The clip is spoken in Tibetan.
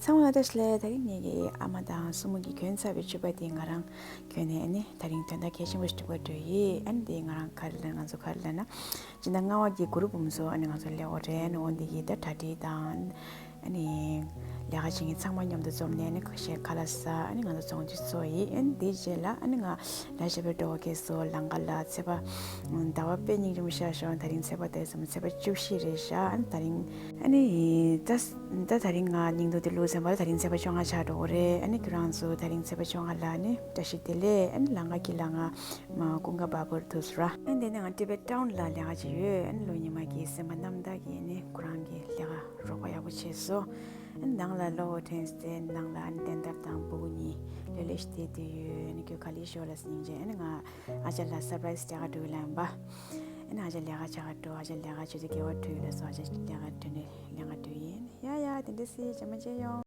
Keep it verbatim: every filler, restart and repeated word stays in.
ཚང་མ་བཀྲ་ཤིས་བདེ་ལེགས། དེ་རིང་ངེད་ཀྱི་ཨ་མ་དང་སྲུ་མོ་གིས་གྱོན་ཚར་བའི་ཕྱུ་པ་དེ་ང་རང་གྱོན་ནས། ཨ་ནི་དེ་རིང་དོན་དག་གལ་ཆེན་པོ་ཞིག་འགྲིག་པར་འགྲོ་ཡི། ཨ་ནི་དེ་ང་རང་ག་རེ་ལབ་ན། ང་ཚོ་ག་རེ་ལབ་ན། སྤྱི་ཟླ་ལྔ་པ་གི་གུ་རུ་འབུམ་ཚོ་ཨ་ནི་ང་ཚོ་སླེབས་ཡོད་རེད། ཨ་ནི་འོ་འདི་གི་ད་གྲ་སྒྲིག་དང་། ཨ་ནི་ལས་ཀ་བྱེད་མཁན་ཚང་མ་མཉམ་དུ་འཛོམས་ནས། ཨ་ནི་ཁ་ཤས་ཁ་ལག་ཟ། ཨ་ནི་ང་ཚོ་བཙོང་ཆུ་ཚོགས་ཡིན། ཨ་ནི་དེའི་རྗེས་ལ་ཨ་ནི་ང་ལ་ཞབས་པད་འགྲོ་བ་གས་སོ་ལང་ཀ་ལ་ཚེས་པ། ཟླ་བ་དཔེ་སྙིང་རྗེ་མོ་ཤར་ཤོག་ད་རིང་ཚེས་པ་དེ་ཙམ་ཚེས་པ་བཅུ་བཞི་རེད་ཤག་ཨ་ནི་ད་རིང་ཨ་ནི་ད་ད་ད་རིང་ང་སྙིང་སྡུག་དེ་ལུག་ཟིན་པ། ད་རིང་ཚེས་པ་བཅོ་ལྔ་ཆགས་འགྲོ་གི་རེད། ཨ་ནི་ཁྱོད་རང་ཚོ་ད་རིང་ཚེས་པ་བཅོ་ལྔ་ལ་ཨ་ནི་བཀྲ་ཤིས་བདེ་ལེགས། ཨ་ནི་ལང་ཀ་གི་ལ་ང་མ་ཀུན་དགའ་བ་པུར་དུ་སུ་ར། ཨ་ནི་དེ་ནས་ང་ཊི་བེཊ་ཊའུན་ལ་ལས་ཀ་བྱེད་ཡོད། ཨ་ནི་ལོ་ཉི་མ་གི་སེམས་པ་རྣམ་དག་གིས་ཨ་ནི་ཁོ་རང་གི་ལས་ཀ་རོགས་པ་ཡག་པོ་བྱས་སོང་། ཨ་ནི་ནང་ལ་གློག་འོད་འཕྲོས་ཏེ་ནང་ལ་ཨ་ནི་རྟེན་འདབས་དང་སྤུ་གུ་གཉིས་ལྷོད་ལྷོད་ཞིག་བསྡད་བསྡད་ཡོད། ཨ་ནི་ཁྱོད་ག་ལེར་ཤོག་ལ་སྙིང་རྗེ། ཨ་ནི་ང་ཨ་ཅག་ལ་སར་པ་རའི་སི་རྒྱག་ག་འགྲོ་གི་ལབ་པ། ཨ་ནི་ཨ་ཅག་ལས་ཀ་བྱེད་ག་འགྲོ། ཨ་ཅག་ལས་ཀ་བྱེད་དུས་དགེ་བ་བགྲོས་ལ་སོ། ཨ་ཅག་ལས་ཀ་བགྲོས་ནས་ལས་ཀ་འགྲོ་ཡིན། ཡ་ཡ་དེ་འདྲ་སི་ཇ་མ་བྱས་ཡོང་།